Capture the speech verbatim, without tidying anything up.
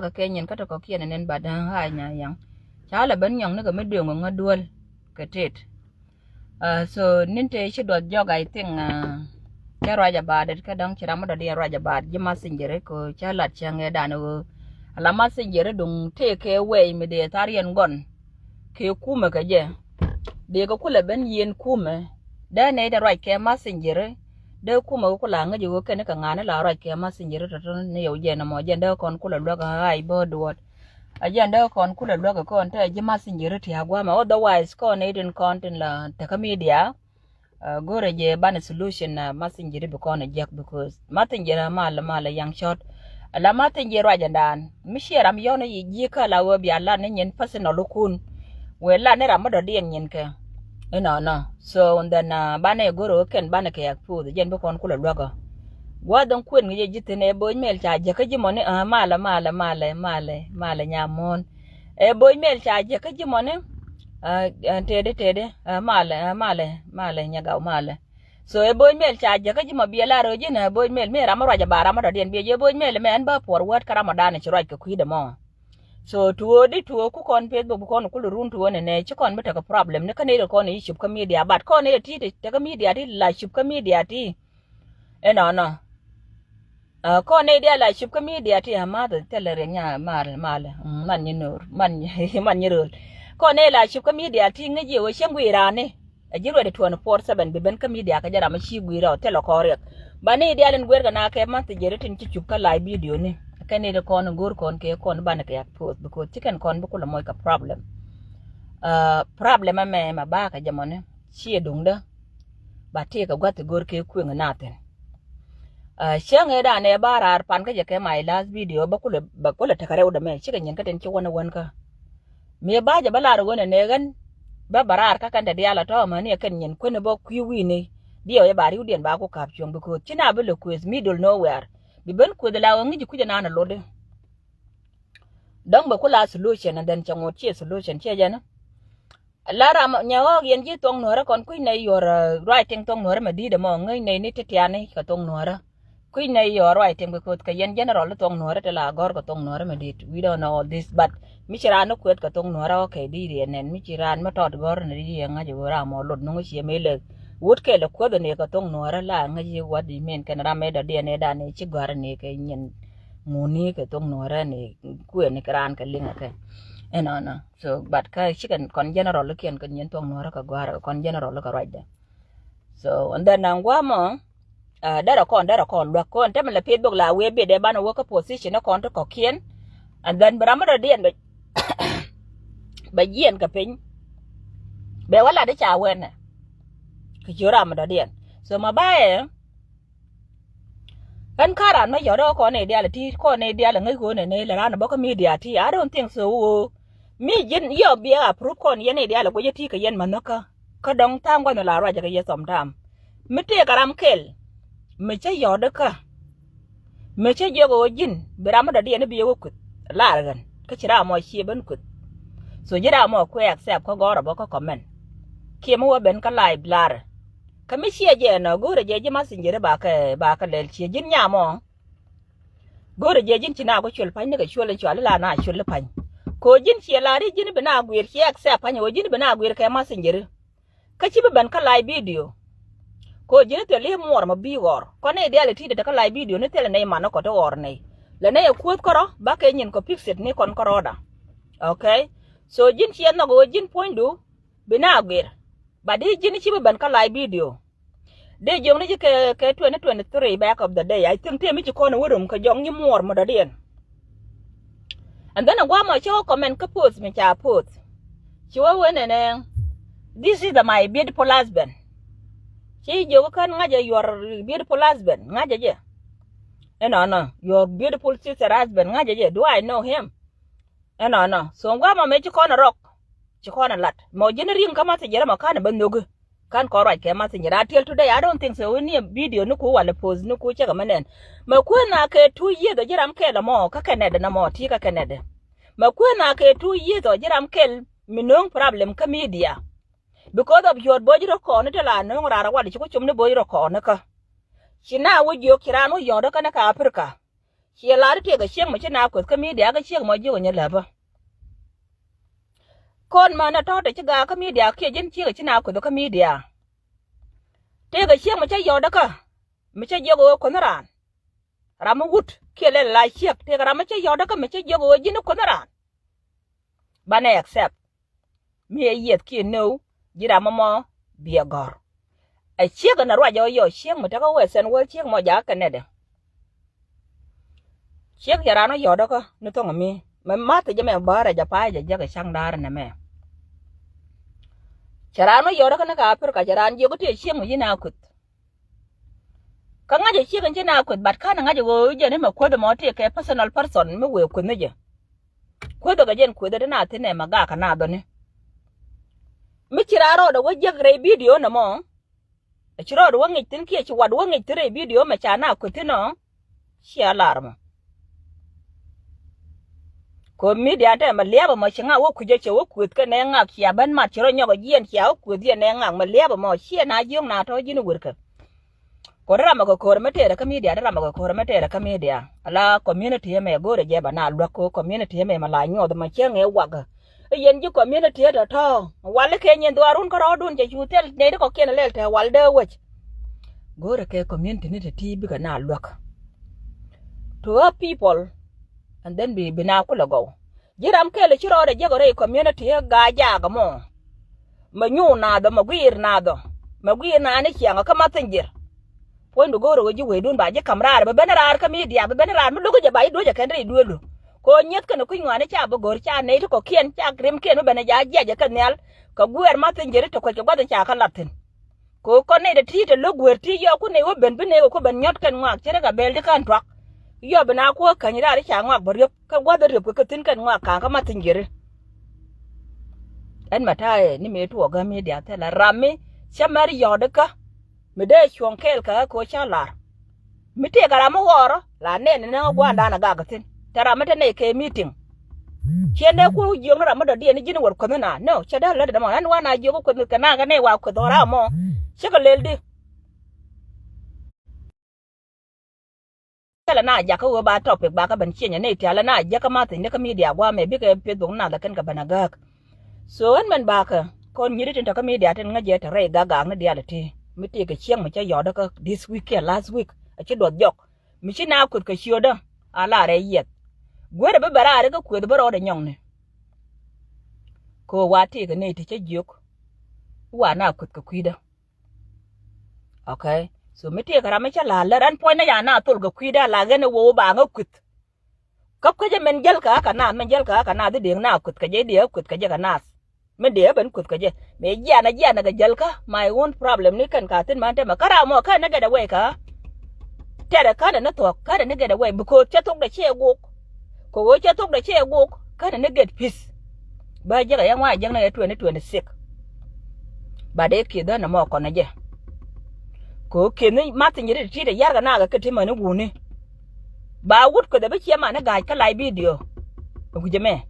Kɛ kɛ nyin kä tɛ kɔkiɛn ɛ nɛn bat däŋ ɣa̱a̱ nya yaŋ. Ca lɛ ben nyɔŋ ni kɛ mi dueŋ ŋä duel kɛ tet. So nin te ci duɔth jɔk, I think cä ruac abaat det kä dɔ̱ŋ ci ram mi dɔ̱diɛn ruac abaat ji̱ Messenger ko cä lat cäŋ ɛ dan ɣöö ala Messenger duŋ tëë kɛ wɛy mi dee thar yɛn gɔn kɛ kumɛ kɛ jɛ. Dee kɛ kulɛ ben yien kumɛ dee nɛy dee ruac kɛ Messenger. Dee kumɛ kɛ kulɛ aŋäc ɣöö kɛn kɛ ŋa̱a̱n la ruac kɛ Messenger tɔ̱tɔ̱ ni yɛw jɛ nɔmɔ jɛn dee kɔn kulɛ luäk ɣa̱a̱c bä duɔt. A jɛn dee kɔn kulɛ luäk kɔn te ji̱ Messenger ti a guamɛ, otherwise kɔn itin kɔn tin la tekä media. Go̱rɛ jɛ banɛ solution na Messenger bi kɔn a jiäk because Messenger a mal mal a yaŋ cɔt. La Messenger ruac ɛndan mi ciɛ ram yɔn i̱ ji̱ kä la wee bia lat ni nyin personal kun. Wee lat ni ram mi dɔ̱diɛn nyin kɛ. Inɔnɔ so then banɛ go̱rɛ wee kɛn banɛ kɛ expose jɛn bi kɔn kulɛ luäk ɔ. Gua̱th in kuën ŋi̱cɛ ji̱ thi̱n ɛ bo̱o̱c mɛl ca jäkä ji̱ mɔni. Malɛ malɛ malɛ malɛ malɛ nyamuɔ̱ɔ̱n. Ɛ bo̱o̱c mɛl ca jäkä ji̱ mɔni. Tëëdɛ tëëdɛ malɛ malɛ malɛ nyagaw malɛ. So ɛ bo̱o̱c mɛl ca jäkä ji̱ mɔ biɛ lar ɣöö ji̱n ɛ bo̱o̱c mɛl mi ram mi ruac ɛ ba ram mi dɔ̱diɛn biɛ jɛ bo̱o̱c mɛl mɛ ɛn bä puɔr wät kä ram mɔ danɛ ci ruac kɛ kui̱dɛ mɔ. So tuo̱o̱di tuo̱o̱ ku kɔn Facebook kɔn kulɛ run tuo̱o̱ nɛnɛ ci kɔn bi tekɛ problem ni kä nɛy ti kɔn i̱ cupkä media but kɔn nɛy ti tekɛ media ti la cupkä media ti. Inɔnɔ kɔn nɛy diaal la cupkä media ti a math thilɛ riɛk nya mal mal man nyi no̱o̱r man nyi rööl. Kɔn nɛy la cupkä media ti ŋäc yɛ wä cäŋ guiy rani. A ji̱ ruɛt twenty four seven bi ben kä media kä jɛ ram a ci guiy rɔ thilɛ kɔn riɛk. Ba nɛy diaal in guer kɛ na kɛ math jɛ ri tin ci cupkä la video ni kɛ nɛy ti kɔn go̱o̱r kɔn kɛ kɔn banɛ kɛ expose because ci kɛn kɔn bi kulɛ moc kɛ problem. Problem ɛmɛ ma ba kɛ jɛ mɔni ciɛ duŋdä. Ba ti kɛ gua̱th ti go̱o̱r kɛ kueŋ na thin. Cäŋ ëë danɛ ba raar pan kä jɛ kɛ my last video bä kulɛ bä kulɛ tekɛ rɛw dämɛ cikɛ nyin kä tin ci wän ɛ wän kä. Mi ba jɛ bä lar wen ɛ nɛ ɣän bä bä raar kä kɛn dɛ diaal ɛ tɔ̱ mäni ɛ kɛn nyin kuän ɛ bä kui̱ wi̱i̱ni. Diɛw ɛ ba riwdiɛn ba ku ka̱p cuɔ̱ŋ bi kööth ci na bi lɛ kuëth middle nowhere. Bi ben kuëth ɛ la ɣä ŋi̱c kui̱c ɛ naan ɛ lotdi. Dɔ̱ŋ bɛ ku la solution and then cɛ ŋot ciɛ solution ciɛ jɛn. La ram nyɛ ɣɔɔk yɛn ji̱ thuɔ̱ŋ nuɔ̱ɔ̱rä kɔn kui̱c nɛy yuɔr writing thuɔ̱ŋ nuɔ̱ɔ̱rä mɛ di̱i̱t ɛmɔ ŋäc nɛy ni ti tiani kɛ thuɔ̱ŋ nuɔ̱ɔ̱rä. Kui̱c nɛy yuɔr writing because kɛ yɛn general thuɔ̱ŋ nuɔ̱ɔ̱rä ti la gɔ̱r kɛ thuɔ̱ŋ nuɔ̱ɔ̱rä mɛ di̱i̱t. We don't know all this but mi ci raan ni kueth kɛ thuɔ̱ŋ nuɔ̱ɔ̱rä ɣɔk kɛ di̱i̱t yɛ nɛn mi ci raan mi tɔt gɔ̱r ni di̱i̱t yɛ ŋa̱c ɣöö ram mɔ lot nuŋ ciɛ mëë lek. Wut kɛl ɛ kueth ni kɛ thuɔ̱ŋ nuɔ̱ɔ̱rä la ŋäc yɛ what do you mean kɛn ram mëë dɔ̱diɛn ëë dan ëë ci gɔ̱a̱r ni kɛ nyin ŋuni kɛ thuɔ̱ŋ nuɔ̱ɔ̱rä ni kueth ni kɛ raan kɛ liŋ ɛ kɛ. Ɛnɔnɔ. So but kä cikɛ kɔn general kiɛn kɛ nyin thuɔ̱ŋ nuɔ̱ɔ̱rä kɛ gɔ̱a̱rä kɔn general kɛ ruacdɛ. So and then naŋ gua̱a̱mɔ derɛ kɔn derɛ kɔn luäk kɔn tɛmɛ lɛ pit bok la wee biɛ dee banɛ wä kä position ni kɔn ti kɔ̱kiɛn. And then bi ram mi dɔ̱diɛn bɛ bɛ jiɛn kɛ piny. Bɛ wä lat i̱ ca wɛnɛ kɛ ci ram mi dɔ̱diɛn. So ma bayɛ Ɣän ka̱ran mä yɔ̱t ɣä kɔn i̱ diaal iti kɔn i̱ diaal ŋäc ɣöö nɛnɛ lɛ raan bä kä media ti. I don't think so ɣöö mi ji̱n yɔ biɛ approve kɔn yɛn i̱ diaal guic iti kɛ yɛn mäno̱kä. Kä dɔ̱ŋ tha̱a̱ŋ gua̱n la ruacä kɛ yɛ sometime. Mi tëëkɛ ram kɛl mi cä yɔ̱t kä mi cä jiök ɣöö ji̱n bi ram mi dɔ̱diɛn i̱ bi yɛ wä kueth lar ɣän kä ci ram mɔ cie ben kueth. So ji̱ ram mɔ kuɛ accept kä gɔ̱rä bä kä comment. Kiɛ mi wä ben kä live lar. Kä mi ciɛ jɛ nɔ go̱o̱rɛ jɛ ji̱ messenger ba kɛ ba kɛ lɛl ciɛ ji̱n nyam ɔ. Go̱o̱rɛ jɛ ji̱n ci na ku cuɛl pa̱ny ni kɛ cuɛl in cual ila na cuɛl pa̱ny. Ko ji̱n ciɛ la ri ji̱n bi na guir ciɛ accept pa̱ny ko ji̱n bi na guir kɛ messenger. Kä ci bi ben kä live video. Ko ji̱n thil i̱ muɔr ma bi ɣɔr kɔn ni dial iti de te kä live video ni thil nɛy man ni kɔ ti ɣɔr nɛy. Lɛ nɛy ɛ kuoth kärɔ ba kɛ nyin kɔ fix it ni kɔn kärɔda. Okay. So ji̱n ciɛ nhɔk ko ji̱n puɔ̱nydu bi na guir. Ba di ji̱n ci bi ben kä live video. Dee jiökni ji̱ kɛ kɛ twenty twenty three back of the day. I think tëë mi ci kɔn wä rum kɛ jɔk nyi muɔr mɔ dɔ̱diɛn. And then a guamɔ ci wä comment kä post mi ca post. Ci wä wä nɛnɛ this is the my beautiful husband. Ci jiök kän ŋa̱cä your beautiful husband ŋa̱cä jɛ. Ɛnɔnɔ your beautiful sister husband ŋa̱cä jɛ do I know him. Ɛnɔnɔ so guamɔ mɛ ci kɔn a rɔk. Ci kɔn a lat mɔ ji̱n ri̱ŋ kä message rɛ mɔ ka̱n a bä nhoki. Ka̱n kɔn ruac kɛ message rɛ until today I don't think so ni video ni ku wala post ni ku cɛ kɛ mɛ nɛn. Mɛ kueth na kɛ two years ɔ ji̱ ram kɛl ɛmɔ kä kɛ nɛt ɛn ɛmɔ ti kä kɛ nɛt ɛ. Mɛ kueth na kɛ two years ɔ ji̱ ram kɛl mi no̱o̱ŋ problem kä media. Because of your bo̱o̱c rɔ kɔn ni te la no̱o̱ŋ rar wal ci ku com ni bo̱o̱c rɔ kɔn ni kä. Ci na wä jiök ci raan wä yɔ̱ɔ̱t kä ni kä Africa. Ciɛ lar tëëkɛ ciek mi ci na kueth kä midia kä ciek mɔ jiök nyɛ läpä. Kɔn män ɛ tɔ̱ te ci gaak kä midia kiɛ ji̱n ciek ci na kueth kä midia. Tëëkɛ ciek mi cä yɔ̱ɔ̱dä kä mi cä jiök ɣöö kueth raan. Ram mi wut kiɛ lɛl la ciek tëëkɛ ram mi cä yɔ̱ɔ̱dä kä mi cä jiök ɣöö ji̱n kueth raan. Banɛ accept mi ɛ yieth kiɛ nöw ji̱ ram mɔ biɛ gɔ̱r. Ɛ ciek ɛn a ruac ɔ yɔ ciek mi tekä western world ciek mɔ jakä kɛ nɛt ɛ. Ciek cɛ raan wä yɔ̱ɔ̱t kä ni thoŋ mi mɛ math jɛ mɛ bäärɛ jɛ pa̱a̱c jɛ jek ɛ caŋ da̱a̱r ɛnɛ mɛ. Cɛ raan wä yɔ̱ɔ̱t kä ni ka Africa cɛ raan jiök ti ɛ ciek mi ji̱ na kueth. Kä ŋa̱c ɛ ciek in ci na kueth but ka̱n ɛ ŋa̱c ɛ ɣöö jɛn imɛ kueth ɛmɔ ti kɛ personal person mi wëë kueth ni jɛ. Kueth ɛ kɛ jɛn kueth ɛ ti na thi̱n ɛ mɛ gak kɛ na dhɔni. Mi ci raan rɔɔdɛ wä jiäk rɛy bidio nɛmɔ. Ɛ ci rɔɔdɛ wä ŋic thi̱n kiɛ ci wat wä ŋic thi̱n rɛy bidio mɛ ca na kueth thi̱n ɔ. Cia lar mɔ. Kɛ midia tɛ mɛ liapɛ mɔ ci ŋak wä kui̱cä cɛ wä kueth kɛ nɛ ŋak cia ben mat ci rɔ nyɔk jiɛn cia wä kueth yɛ nɛ ŋak mɛ liapɛ mɔ ciɛ na jiöŋ na tɔ ji̱n werkɛ. Kɛ ri ramɛ kɛ ko̱r mɛ tɛɛrɛ kä midia ri ramɛ kɛ ko̱r mɛ tɛɛrɛ kä midia ala community mɛ go̱rɛ jɛ bɛ na luäk kɛ community mɛ mɛ la nyuɔth mɛ cieŋ ɛ wak. I̱ yɛn ji̱ community tɔ̱tɔ̱ wal i̱ keny in dhuaarun kärɔɔdun cɛ cu thil nɛy ti kɔ̱kiɛn lɛl te wal dee wec. Go̱o̱rɛ kɛ community ni te ti bikɛ na luäk. To help people and then bi bi na kulɛ gɔw. Ji̱ ram kɛl ci rɔɔdɛ jiäk rɛy community i̱ gaa jaak ɛmɔ. Mɛ nyuur nath ɔ mɛ guiir nath ɔ mɛ guiir nath ni ciaŋ ɔ kä mathinyjir. Puɔ̱nydu go̱o̱rɛ ɣöö ji̱ wecdun ba ji̱ ka̱m raar bi ben raar kä midia bi ben raar mi lo̱k jɛ ba ji̱ duec ɛ kɛn rɛy duëëlu. Kɛ ɣöö nyieth kɛn kui̱ny ŋɔaani ca bi go̱r ca nɛy ti kɔ̱kiɛn ca rimkiɛn mi ben ɛ ja jiɛc ɛ kɛ nhial. Kɛ guɛɛr mathinyjir ti kuec kɛ gua̱th in ca kä lat thi̱n. Kɛ ɣöö kɔn nɛy ti ti te lo̱k gueer ti yɔɔk ku nɛy wä ben bi nɛy kɛ ku ben nyɔ̱t kɛn ŋɔak ce̱t kä bɛl ti kän tuak. Yɔɔk bi na kuäk käny raar i̱ ca ŋɔak bä riöp kä gua̱th riöp kɛ kɛ thi̱n kɛn ŋɔak ka̱a̱ŋ kä mathinyjir. Ɛn mɛ ta̱a̱ ɛ ni mëë tuɔɔk gäm midia thilɛ ram mi cä mɛr yɔ̱ɔ̱t ikä. Mi dee cuɔ̱ŋ kɛɛl kɛ ɣä kɛ ɣä ca lar. Mi tëëkɛ ram mi ɣɔɔrä la nɛn ni näŋä gua̱a̱ndan a gak thi̱n te ram mi te nɛy kɛ meeting. Ciɛ nɛ kuäär wä jiökni ram mi dɔ̱diɛn ni ji̱n wär kuäthni na no cɛ dee lätdɛ mɔ ɛn wan a jiök wä kuäthni kɛ na kɛ nɛy wa kuäth ɣɔra mɔ. Cikɛ lël di. Thilɛ na jakä ɣöö ba topic bakä ben cienyɛ ni tialɛ na jakä ma thi̱n ni kä midia guamɛ bikɛ Facebook na dhɛ kɛn kɛ ben a gääk. So ɣän mɛn bakä kɔn nyiri tin tɔkä midia tin ŋäcɛ te rɛy gagaak ni diaal ti mi tëëkɛ cieŋ mi cä yɔɔdä kä this week kiɛ last week a ci duɔth jɔk mi ci na kueth kɛ ciötdä a la rɛy yiɛth. Guerɛ bi bɛ raari kä kueth bi rɔɔdɛ nyɔŋni. Kɛ ɣöö wa tëëkɛ ni ti cä jiök wa na kueth kɛ kui̱dä. Okay. So mi tëëkɛ ram mi cä la̱r lär ɛn puɔ̱ny ni ca na thol kɛ kui̱dä la ɣän ɛ wo̱o̱ ba ŋä kui̱th. Kä kuecä min jäl kä kä naath min jäl kä kä naath i̱ dëëŋ na kui̱th kɛ jɛ i̱ dëëŋ kui̱th kɛ jɛ kä naath. Min dëëŋ ben kui̱th kɛ jɛ mëë jianɛ jianɛ kɛ jäl kä my own problem ni kɛn ka thi̱n man temɛ kä ram mɔ kɛn ni get away kä. Tɛrɛ känɛ ni thuɔ̱k känɛ ni get away because cä thokdɛ ciɛ gok. Kɛ ɣöö cä thokdɛ ciɛ gok känɛ ni get peace. Bä jiäk ɛ yɛn wa jiäk ni kɛ twenty twenty six. Ba dee kieth dhän ɛmɔ kɔn ɛ jɛ. Kɛ ɣöö kieth ni mathinyiri ti ti te yarkɛ nakä kɛ ti mäni wuni. Ba wut kueth ɛ bi ciɛ mani ga̱a̱c kä live video. Ɛ wi̱c ɛmɛ.